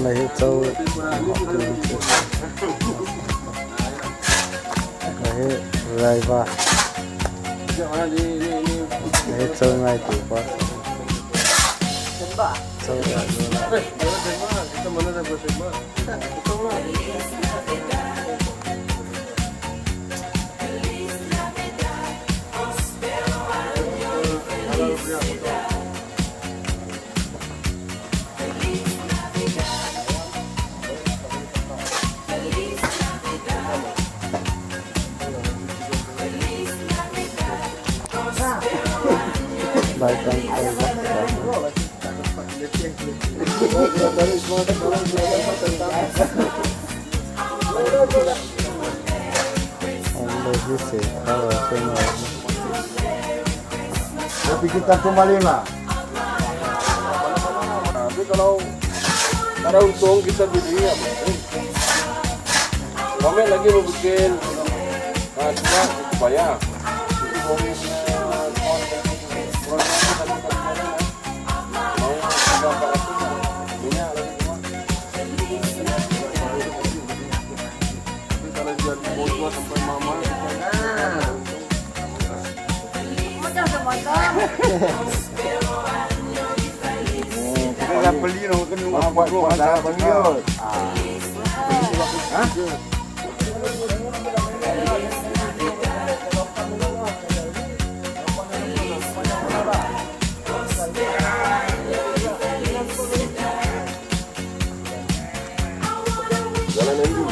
Lei cho Lei raiva Lei cho ngai tu pa Cho ngai Baitang Tapi kita 1,5. Tapi kalau ada untung kita beli ya boleh. Komen lagi mau bikin, nah cuma itu bayar. Itu boleh punya kon tadi tadi mau 300-400 minyak lagi cuma. Tapi kalau dia mau sampai mama kita Kita beli no kena buat buat dah beli. Hah? Jalan MU.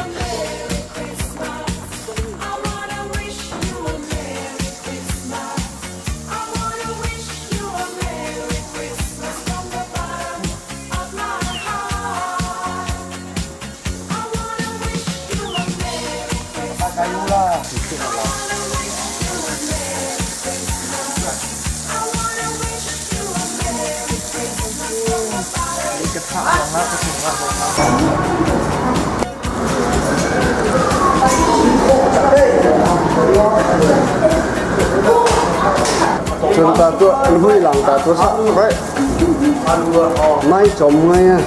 Kayu lah. Chun ta tu hui lang ta tu sa right. Mai chom ngai à.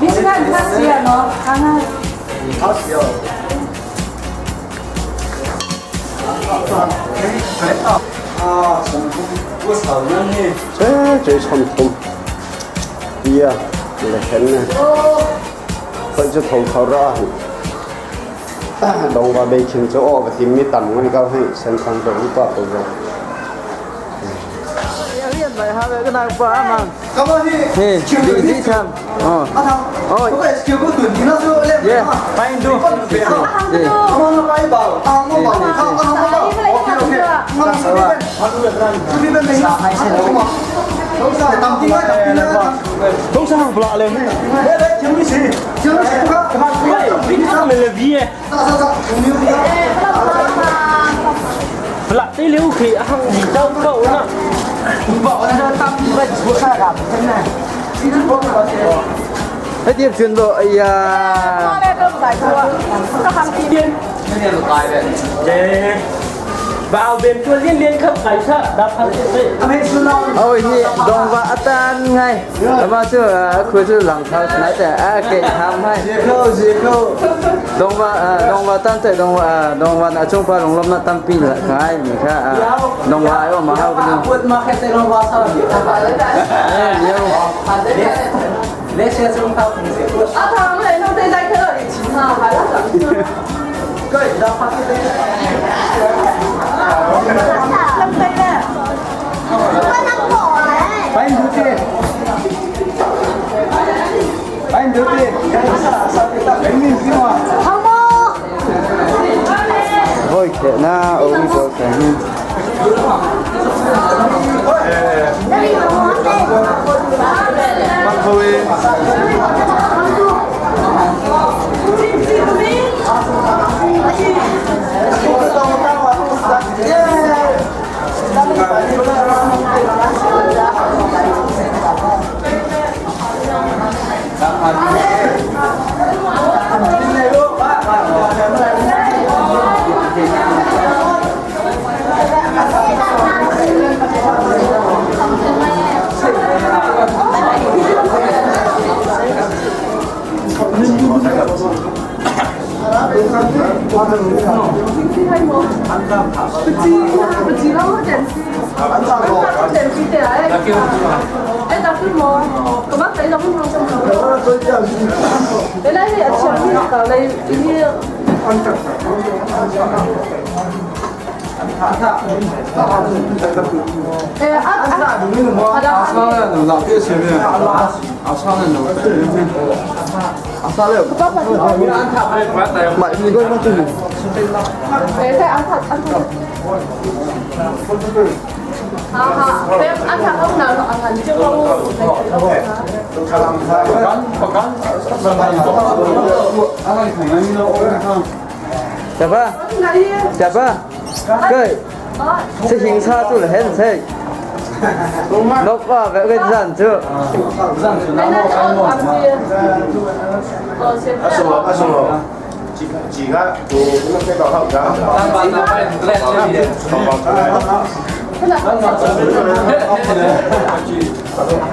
你是看他死了喏，看看。 Thế chơi chom thum. Bia le hen ne. Khoi chu thong khau ra hi. Dong ba bei khin chu o ka tim mi tam ngai ka hei sen khang to pa to ro. Hey, đi tham. Ờ. Ôi. Yeah, fine do. Không sao bla lên. Bla tí liu khi ăn gì đâu cậu nè. Thế tiếp chuyên độ ấy à. Vào biển chùa liên liên khắp cái sợ đạp thằng Ôi hi dong va atan ngay. Mà chứ khơi chứ lằng thao nãyแต่à kệ tham hay. Dong va dong va tan te dong va dong va na chung pa long lom na tam pin la kai mi kha dong va ai ma hao nu. Eh nhiều. 啊，他们来弄对在客里请哈，还要涨。năm tay nè. Thôi kệ na ông cho cái Siapa? Siapa? Cái sẽ hình xa chú là hết thế. Nó qua vẽ cái dàn chưa?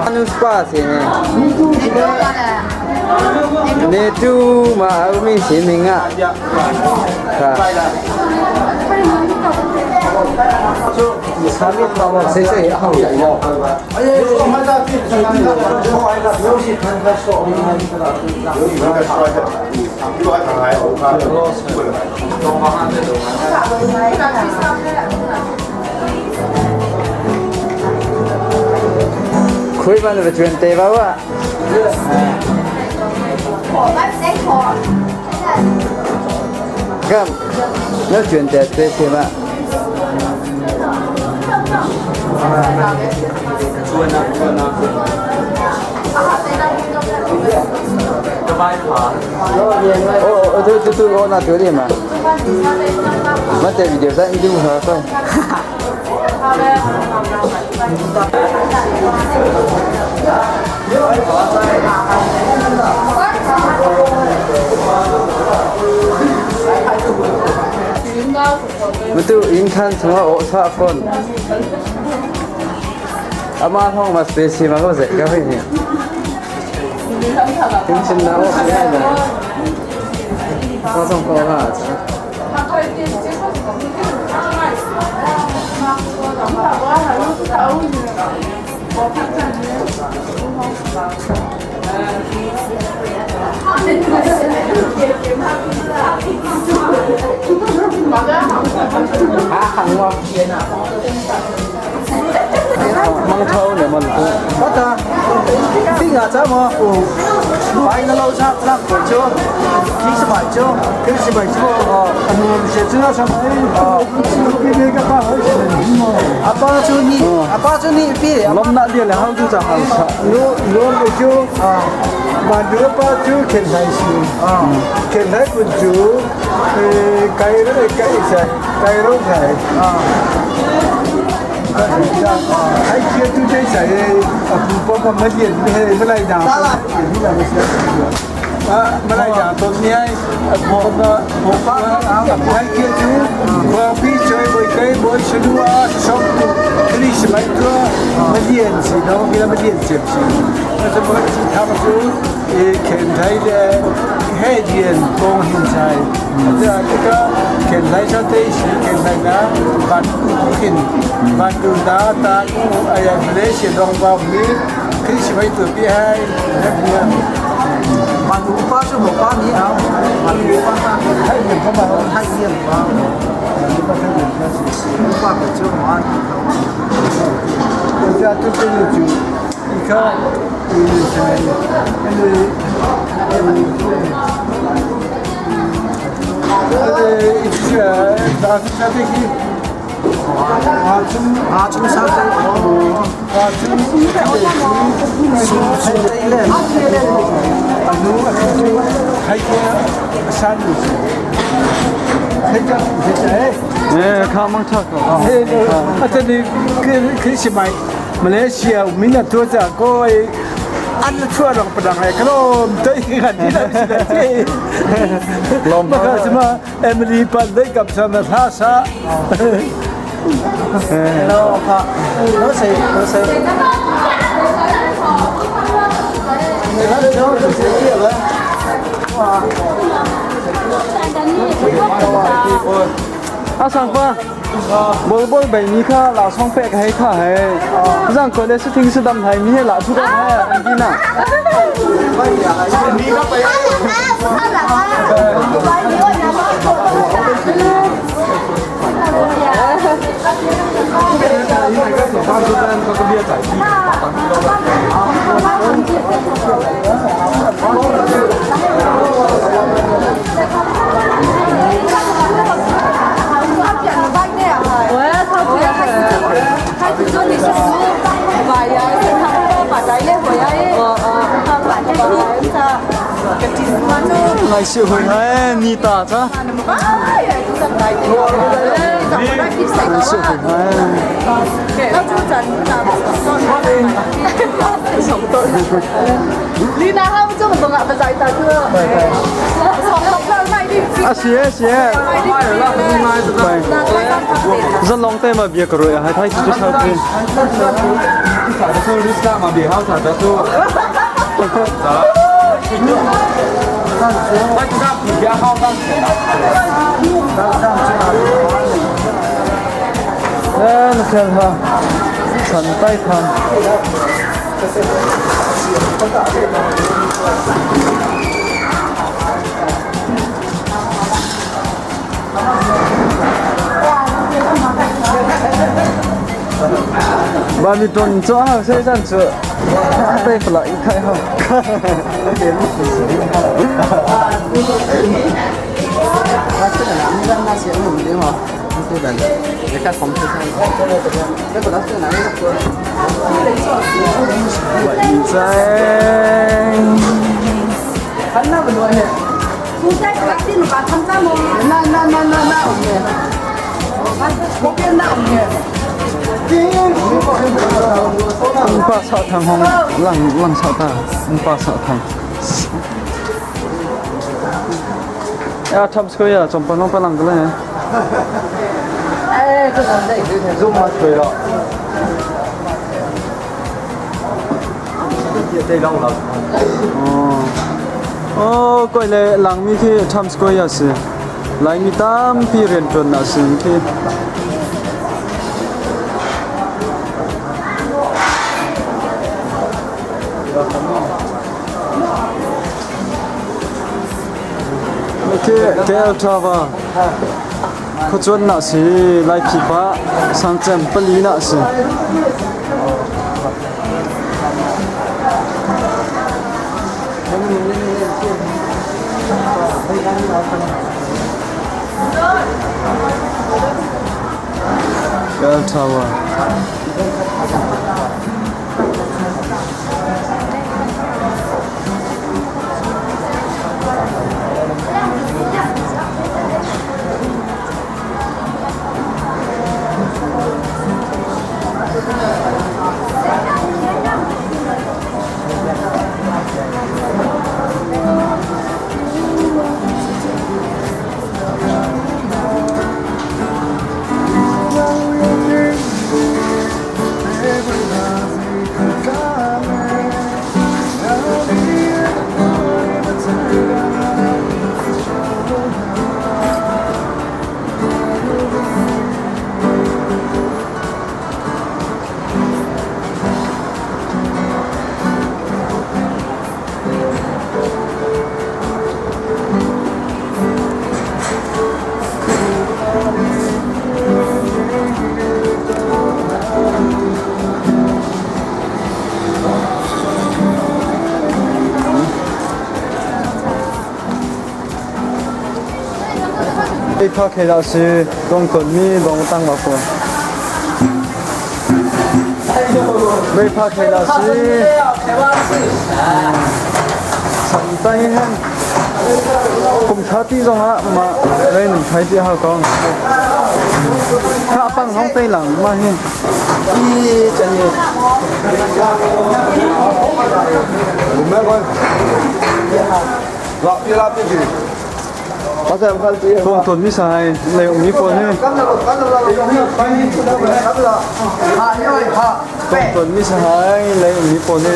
Anu spa sini. Ni tu ma umi sini ngah. 谁谁好人哦？คุยมันไปชวนเตะบ้าวะ咁，你轉隻對先嘛？哦哦，对对对，我那对的嘛。我这video上一定好看。Matu in khan chunga o sa phone. Ama thong ma space ma ko se ka phi ni. Ting chin na o ya na. Ko song ko na. Mang thâu để mình Bắt ta. Tiếng à cháu mà. Phải nó lâu sao làm của chưa? Ký sẽ phải chưa? Ký sẽ phải chưa? Apa chu ni? Apa chu ni pi? Lom na dia le hang tu cha hang sa. Lo lo lo chu. Mà đứa ba chú khen thai sư. Khen thai quân chú. Cái đó cái sai, cái đó sai. 还接触这些，不包括没电，没没来讲，啊，没来讲，昨天我我我还接触，我比这我给我吃路啊，上克里斯麦多没电子，然后给他们电子，那怎么他们说，呃，看台的海淀东现在，这个看台上的是看台呢，把กินมาดูตาตากูอะไรมาเลเซียดองบามีคริสไม่ตัวพี่ให้นักเรียน มาดูป้าช่วยบอกป้านี้เอามาดูป้า ให้เงินเข้ามา ให้เยี่ยมป้าป้าไปช่วยหมอ 我家这边的酒，你看，那个，那个，一些打是下这个，啊，从 อาชุมชาติ 啊从 สุดใจเลย 努还个山路，还个哎。 เออข้าวมังทอด 啊，这里可可是买马来西亚明年多少个？按出来不当哎，可能对看你那是的， ลม 那个什么艾米丽班那个什么拉萨， แล้วค่ะแล้วใส่แล้วใส่ 你看这条是谁的？ A sang pa bol bol bai mi kha la song pe ka hei kha he zang ko le si thing si dam hai mi he la thu ka he an ti na. Ngai si hoi hai ni ta cha. Ngai si hoi hai. A si e si e. Zan long te ma bia ka roi hai thai chu sa pin. Na khel ha. San tai than. Ba mi ton cho ha sai san chu. Tai pala i khai ha. Pa sa thang hong lang lang sa ta pa sa thang ya tham sko ya chom pa nong pa lang le Oh, koi le langmi khi Times Square a si. Laimi tampi rianṭuan a si khi. Khi KL Tower khuacuan na si Laiphi pa sangcem pali na si. Bell Tower. 他开老师讲昆明讲当老婆。被拍开老师，陈低兄，cùng thá tí rong á mà đây mình thấy tí hao con khá băng hóng tây lẳng mà hiền đi chân nhiều Tuan tuan mi sai lấy ông mi phone he. Tuan tuan mi sai lấy ông mi phone he.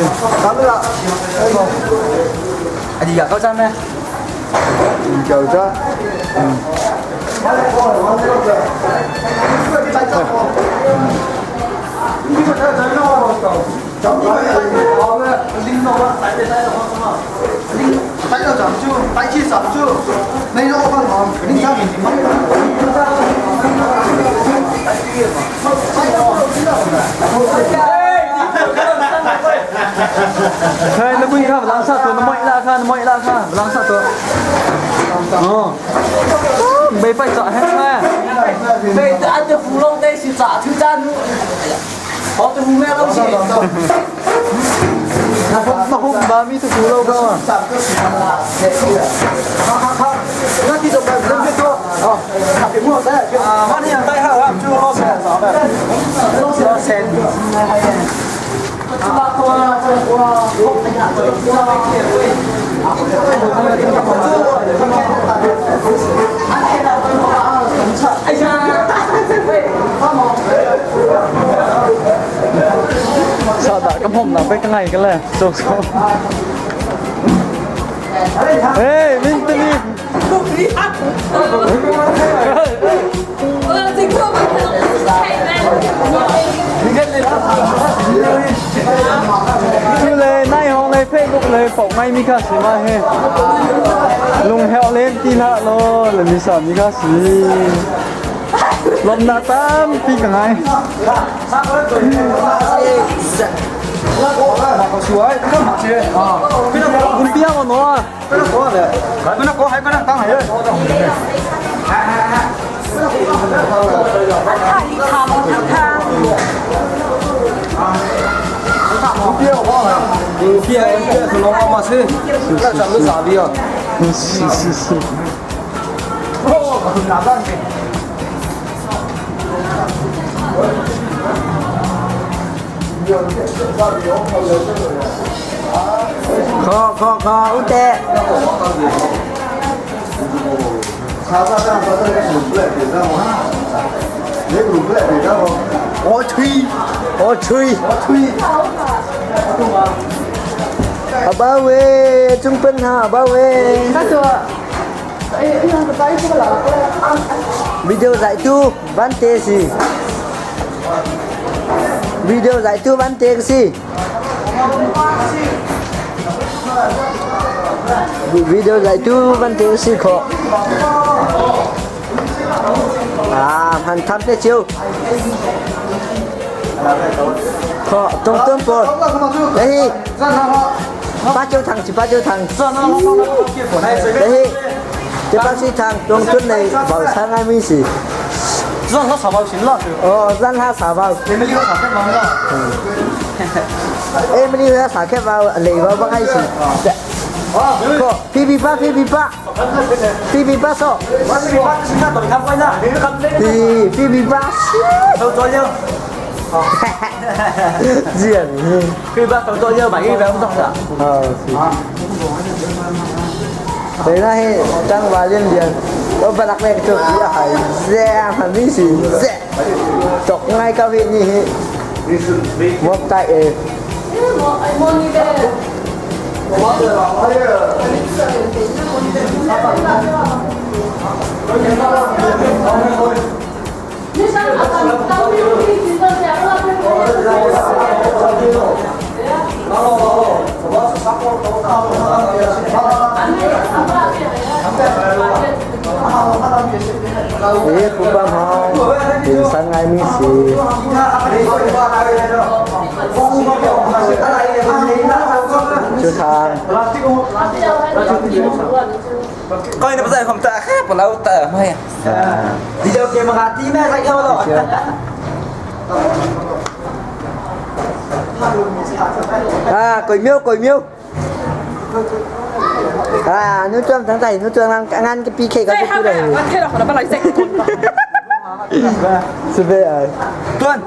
Hey, na bui kha lang sa to na moi la kha na moi la kha lang sa to. Oh. Bây phải chọn hết mà. Bây giờ ăn cho phú long đây chỉ trả thứ cha nữa. Có từ mẹ đâu chị. Na hum ba mi tu lâu cơ mà. Sao đã cái hôm nào phải cái ngày cái này. Số số. Ê, Minh Tinh đi. chú lê nay hong lê Facebook lê phỏng ngay mi kha xí mà he lung heo lên ti lạ lo là mi sa mi kha xí lom na tam pi cả ngayคุณเปี้ยมาเนาะ是是是。 ขอขอขออุเตะโอชุยโอชุยอาบ้าเวจุงเป็นหาบ้าเววิดีโอgiải tu văn tê gì video giải tu văn tê gì video giải tu văn tê gì khó à hành thăm tê chiêu khó tông tông bột đấy ba châu thằng chỉ ba châu thằng đấy cái bác sĩ thằng trong tuần này bảo sang ai mình gì 让他傻包行了。 哦，让他傻包。哎，没你傻开包，雷包不开心。可 P P 八 P P 八，P P 八说。P P P 八。头左右。 Diện. Khi ba头左右bảy cái không xong rồi. ờ. Đấy là hệ trang và liên liền. Tôi vẫn lạc này chụp đi hải dè mà mi gì dè. Chọc ngay cao hiện như hệ. Một tay ê. Ê, cũng bằng hông. Nhìn sang ngay mi gì. Chú thằng. Coi nó bây giờ không ta khác của lâu tờ mày. Đi đâu kia mà gà tí mẹ rách nhau rồi. À, còi miêu, còi miêu. À, nó cho thằng thầy, nó cho ngăn ngăn cái PK cái cái này.是不是？ Tuần.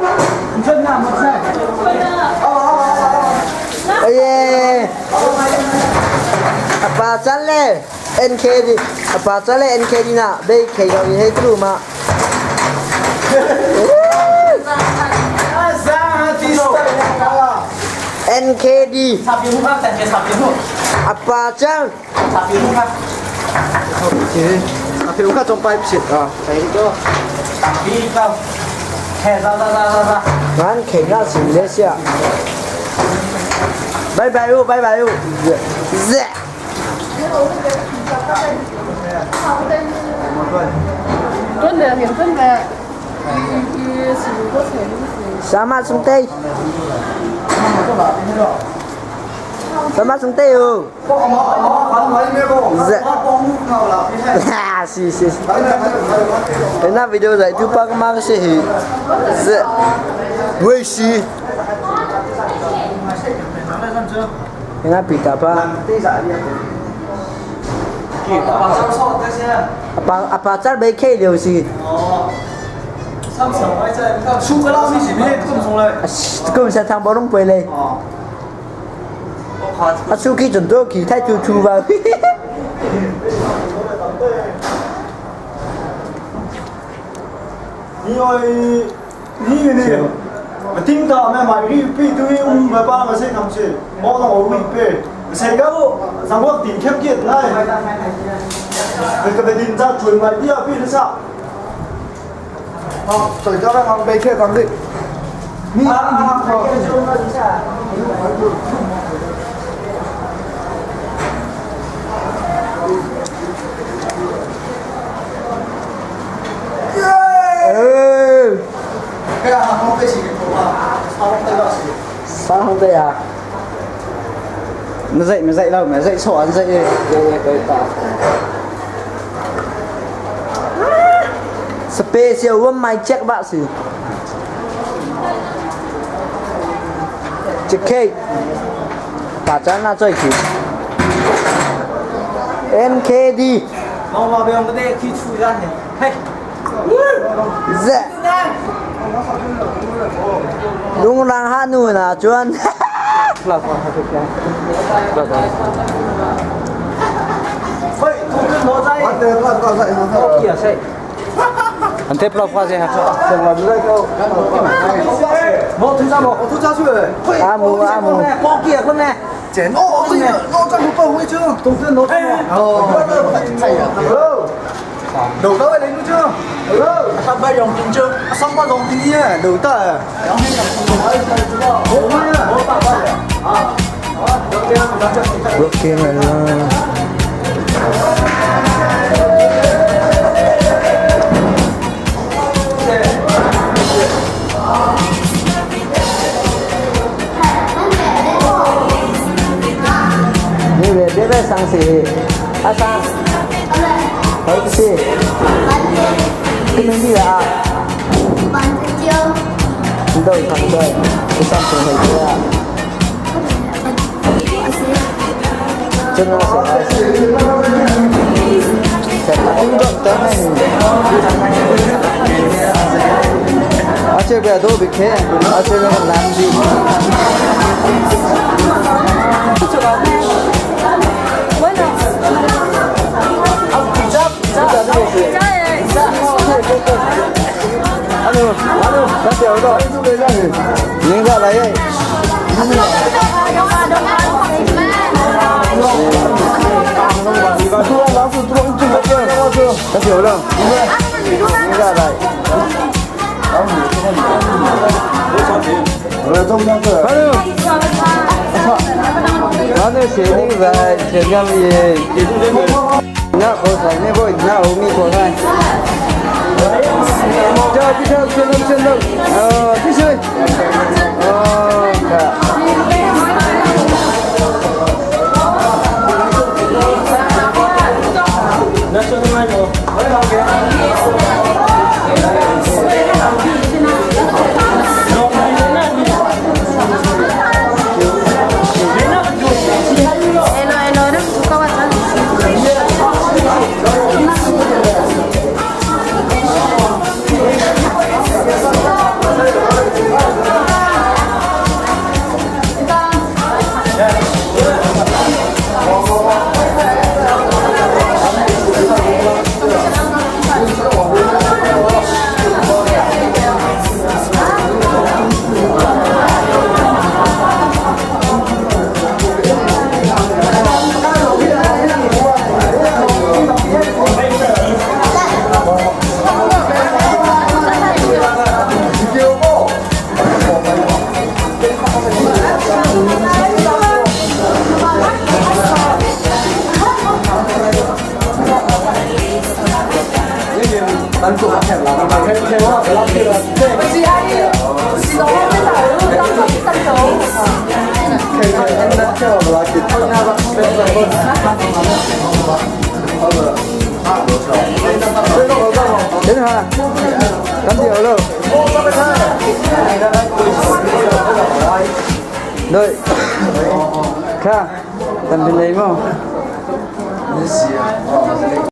哎耶！阿爸真嘞，NK 的，阿爸真嘞 NK 的呢，被 K 到你黑路吗？NKD 插边户，但是插边户，阿爸真。插边户。Phiu kha chong pai psit. Ngan khen na sim le sia. Bye bye u, bye bye u. Ze. Sama sung tây. Sama sung tây u. Ze. Si si. Na video dạy tu pa mang si hi. Ze. Wei si. Na pita pa. 阿爸这没开流是。咁实汤冇拢背咧。啊，手机阵多去，太突突吧。你爱你呢？我听到咩买绿币对我们爸妈先讲是，我当我绿币，谁个上我点开见来，你个被点在转卖第二币的啥？好，水交那行没开房子。你 Sao không đây à? Nó dậy nó dậy đâu, nó dậy sổ nó dậy đi. Special one my check bác sĩ. Check Bà chán là chơi kì. MKD. 我话俾我哋去处理嘿。 Dạ. Đúng rằng hát nụ là chuẩn. 喂，同志罗在。 Anh tiếp lo qua gì hả? 我推上我，我推下去。阿姆阿姆。包几啊坤呢？剪哦，这个我政府报回去，同志罗在。哦，太阳，楼到位领咗，三百用电张，三百用电啊，楼得啊， Ok mà nó. Như về biết về sang xì. À sang. Thấy cái gì? Cái mình đi là Chúng tôi thằng tôi. Cái sang trường thầy chưa? Chân nó sẽ cũng rộng tới này. À chơi về đâu bị thế, à chơi nó làm gì? Những cái này ấy. Các kiểu đâu? Những cái này. Nó sẽ đi về chuyện làm gì? Nó có phải nó có nó ôm mi có phải. Cho đi theo chân lông chân lông. Đi chơi. Dạ. 是阿姨，是我边头，得得到。Đến hả? Tắm rượu luôn. Đợi. Kha, tầm bên đấy không?